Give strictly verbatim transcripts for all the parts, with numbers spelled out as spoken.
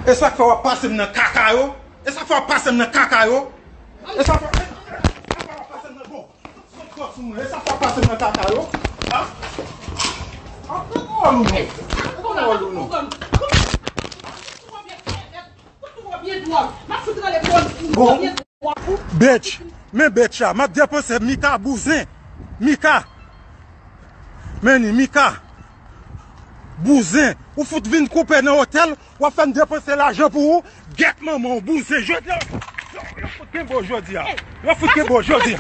E sa k fè w ap pase m nan kaka yo? E sa k fè w ap pase m nan kaka yo? E sa k fè, e sa k fè w ap pase m nan, bon, sot sou mwen. E sa k fè w ap pase m nan kaka yo? A? A, pran pawòl ou non. Pran pawòl ou non. Bon. Bitch, men bitch la, m ap depanse Mika bouzen. Mika. Men ni Mika. Bouzen. Ou fout vin koupe nan otèl, w ap fè m depanse lajan pou ou. Gyèt manman w, bouzen. Jodi a, yo, yo fout kenbe w jodi a. Yo fout kenbe w jodi a.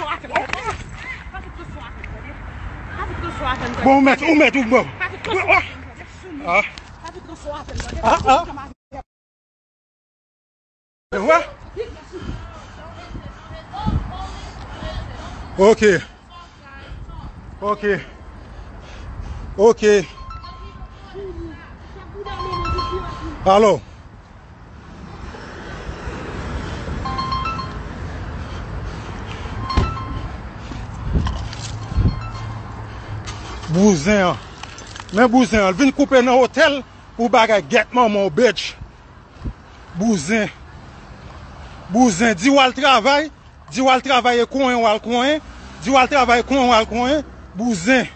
Bon, ou mèt, ou mèt, ou bon. Ah. Ah, ah. Wè? Ok. Ok. Ok. Alò. Bouzen an. Men bouzen an. L vin koupe nan otèl pou bagay. Gyèt manman w, bitch. Bouzen. Bouzen, di w al travay, di w al travay e konyen w al konyen, di w al travay e konyen w al konyen, bouzen.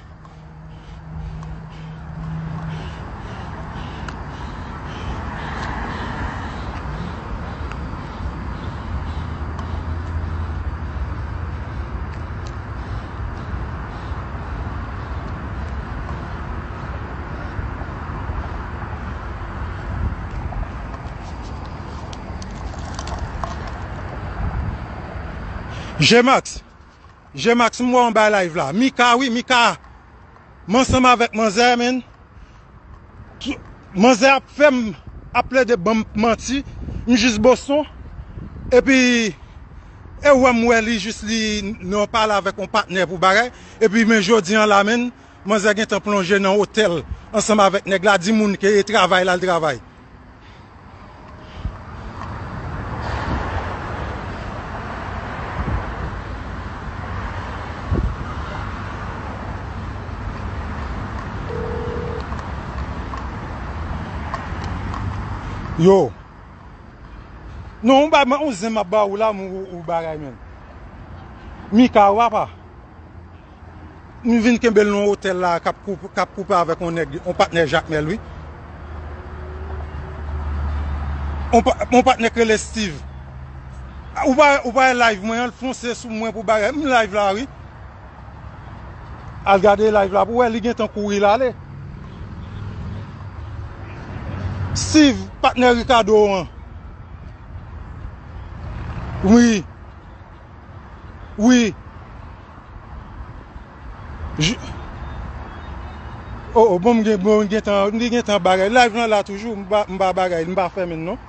G-Max. G-Max, m wè w anba live la. Mika, wi, Mika. M ansanm avèk manzè, menn. Manzè ap fè m, ap plede ban m manti. M jis boson. Epi, e wè m wè li jis li nan pale avèk yon patnè pou bagay. Epi, men jodi an la, menn, manzè gentan plonje nan otèl ansanm avèk nèg la, di moun ke e travay l al travay. Yo. Non, ou bay, ou zen m ap ba ou la, ou, ou bagay, menn. Mika, ou papa. M vin kenbe l nan otèl la k ap koup-, k ap koupe avèk yon nèg, yon patnè Jakmèl, wi. Yon pa-, yon patnè k rele Steve. Ou pa, ou pa wè live mwen an, l fonse sou mwen pou bagay. M live la, wi. Al gade live la pou wè, li gentan kouri l ale. Steve, patnè Ricardo an. Wi. Wi. J-, oh, oh, bon, m gen, bon, m gentan, m gentan bagay. Live lan la toujou, m pa, m pa bagay, m pa fèmen l non.